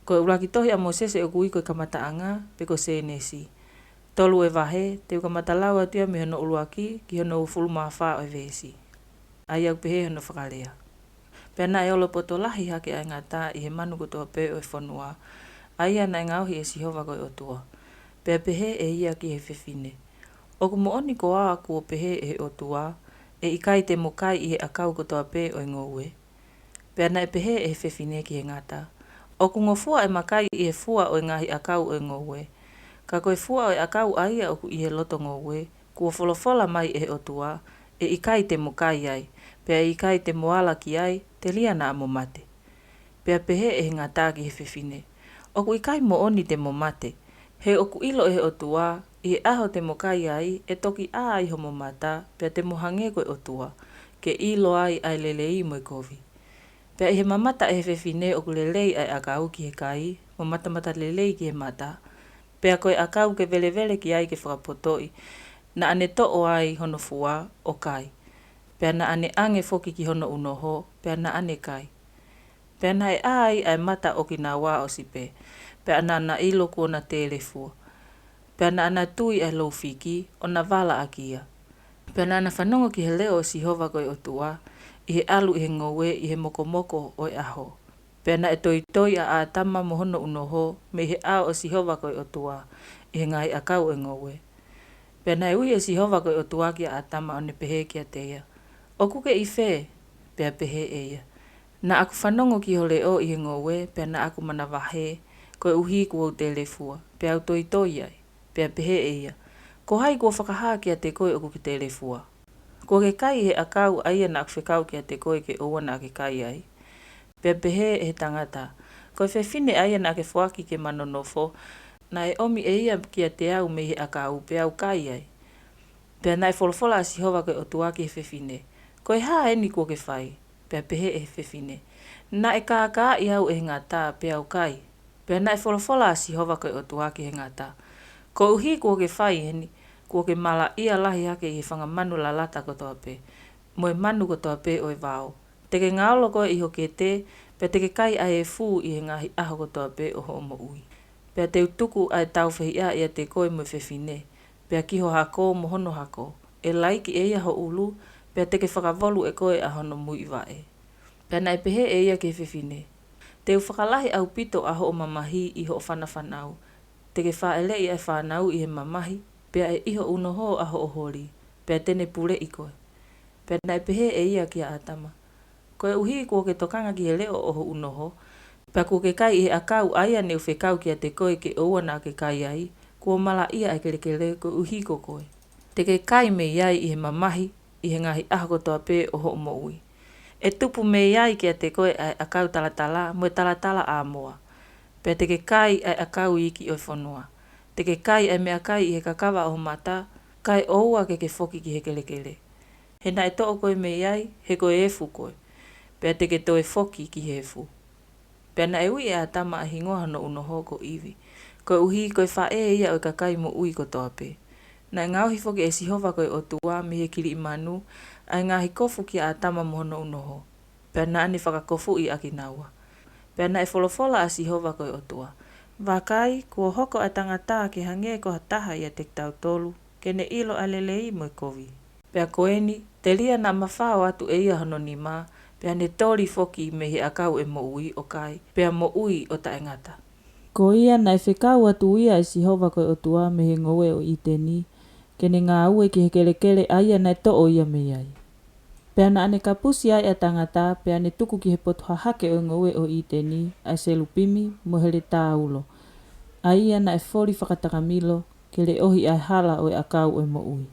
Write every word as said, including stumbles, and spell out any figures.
Ko e ʻuluaki tohi ʻa Mōsese ʻoku ui ko e Kamataʻanga, pe ko Sēnesi. Tolu e vahe, te u kamata lau atu ia mei hono ʻuluaki ki hono uofulu mā fā ʻo e veesi. ʻA ia ʻoku pehē hono fakalea: Pea naʻe olopoto lahi hake ʻa e ngata ʻi he manu kotoa pē ʻo e fonua, ʻa ia naʻe ngaohi ʻe Sihova ko e ʻOtua. Pea pehē ʻe ia ki he fefine, ʻOku moʻoni koā kuo pehē ʻe he ʻOtua, ʻE ʻikai te mo kai ʻi he ʻakau kotoa pē ʻo e ngoue? Pea naʻe pehē ʻe he fefine ki he ngata, ʻOku ngofua ʻema kai ʻi he fua ʻo e ngaahi ʻakau ʻo e ngoue. Ka ko e fua ʻo e ʻakau ʻa ia ʻoku ʻi he loto ngoue, kuo folofola mai ʻe he ʻOtua, ʻE ʻikai te mo kai ai, pea ʻe ʻikai te mo ala ki ai, telia naʻa mo mate. Pea pehē ʻe he ngata ki he fefine, ʻOku ʻikai moʻoni te mo mate, he ʻoku ʻilo ʻe he ʻOtua, ʻi he ʻaho te mo kai ai, ʻe toki ʻā ai homo mata, pea te mo hangē ko e ʻOtua, ke ʻilo ai ʻa e lelei mo e kovi. Pea ʻi he mamata ʻe he fefine ʻoku lelei ʻa e ʻakau ki he kai, mo matamatalelei ki he mata, pea ko e ʻakau ke velevele ki ai ke fakapotoʻi, naʻa ne toʻo ai hono fua, ʻo kai. Pea naʻa ne ʻange foki ki hono ʻunoho, pea naʻa ne kai. Pea naʻe ʻā ai ʻa e mata ʻo kinaua ʻosi pē, pea naʻa na ʻilo kuo na telefua. Pea naʻa na tui ʻa e loufiki, ʻo na vala ʻaki ia. Pea naʻa na fanongo ki he leʻo ʻo Sihova ko e ʻOtua, ʻi he ʻalu ʻi he ngoue ʻi he mokomoko ʻo e ʻaho. Pea naʻe toitoi ʻa ʻĀtama mo hono ʻunoho mei he ʻao ʻo Sihova ko e ʻOtua, ʻi he ngaahi ʻakau ʻo e ngoue. Pea naʻe ui ʻe Sihova ko e ʻOtua kia ʻĀtama, ʻo ne pehē kiate ia, ʻOku ke ʻi fē? Pea pehē ʻe ia, Naʻa ku fanongo ki ho leʻo ʻi he ngoue, pea naʻa ku manavahē, koeʻuhi kuo u telefua, peau toitoi ai. Pea pehē ʻe ia, Ko hai kuo fakahā kiate koe ʻoku ke telefua? Kuo ke kai ʻi he ʻakau ʻa ia naʻa ku fekau kiate koe ke ʻoua naʻa ke kai ai? Pea pehē ʻe he tangata, Ko e fefine ʻa ia naʻa ke foaki ke ma nonofo, naʻe ʻomi ʻe ia kiate au mei he ʻakau, peau kai ai. Pea naʻe folofola ʻa Sihova ko e ʻOtua ki he fefine, Ko e hā eni kuo ke fai? Pea pehē ʻe he fefine, Naʻe kākaaʻi au ʻe he ngata, peau kai. Pea naʻe folofola ʻa Sihova ko e ʻOtua ki he ngata, Koeʻuhi kuo ke fai eni, kuo ke malaʻia lahi hake ʻi he fanga manu lalata kotoa pē, mo e manu kotoa pē ʻo e vao. Te ke ngaolo koe ʻi ho kete, pea te ke kai ʻa e efu ʻi he ngaahi ʻaho kotoa pē ʻo hoʻo moʻui. Pea te u tuku ʻa e tāufehiʻa ʻiate koe mo e fefine, pea ki ho hako mo hono hako, ʻe laiki ʻe ia ho ʻulu, pea te ke fakavolu ʻe koe ʻa hono muiʻi vaʻe. Pea naʻe pehē ʻe ia ki he fefine, Te u fakalahi ʻaupito ʻa hoʻo mamahi ʻi hoʻo fanafanau. Te ke fāʻeleʻi ʻa e fānau ʻi he mamahi, pea ʻe ʻi ho ʻunoho ʻa hoʻo holi, pea te ne puleʻi koe. Pea naʻe pehē ʻe ia kia ʻĀtama, Koeʻuhi kuo ke tokanga ki he leʻo ʻo ho ʻunoho, pea kuo ke kai ʻi he ʻakau ʻa ia ne u fekau kiate koe ke ʻoua naʻa ke kai ai, kuo malaʻia ʻa e kelekele koeʻuhi ko koe. Te ke kai mei ai ʻi he mamahi, ʻi he ngaahi ʻaho kotoa pē ʻo hoʻo moʻui. ʻE tupu mei ai kiate koe ʻa e ʻakau talatala mo e talatalaʻāmoa. Pea te ke kai ʻa e ʻakau iiki ʻo e fonua. Te ke kai ʻa e meʻakai ʻi he kakava ʻo ho mata, kae ʻoua ke ke foki ki he kelekele. He naʻe toʻo koe mei ai, he ko e efu koe. Pea te ke toe foki ki he efu. Pea naʻe ui ʻe ʻĀtama ʻa e hingoa hono ʻunoho ko ʻIvi, koeʻuhi ko e faʻē ia ʻo e kakai moʻui kotoa pē. Naʻe ngaohi foki ʻe Sihova ko e ʻOtua mei he kiliʻi manu ʻa e ngaahi kofu kia ʻĀtama mo hono ʻunoho, pea naʻa ne fakakofuʻi ʻa kinaua. Pea naʻe folofola ʻa Sihova ko e ʻOtua, Vakai, kuo hoko ʻa e tangata ke hangē ko ha taha ʻiate kitautolu, ke ne ʻilo ʻa e lelei mo e kovi. Pea ko eni, telia naʻa mafao atu ʻe ia hono nima, pea ne toli foki mei he ʻakau ʻo e moʻui ʻo kai, pea moʻui ʻo taʻengata. Ko ia naʻe fekau atu ia ʻe Sihova ko e ʻOtua mei he ngoue ʻo ʻĪteni, ke ne ngāue ki he kelekele ʻa ia naʻe toʻo ia mei ai. Pea naʻa ne kapusi ai ʻa e tangata, pea ne tuku ki he potu hahake ʻo e ngoue ʻo ʻĪteni ʻa e selupimi mo e heletā ulo, ʻa ia naʻe foli fakatakamilo, ke leʻohi ʻa e hala ʻo e ʻakau ʻo e moʻui.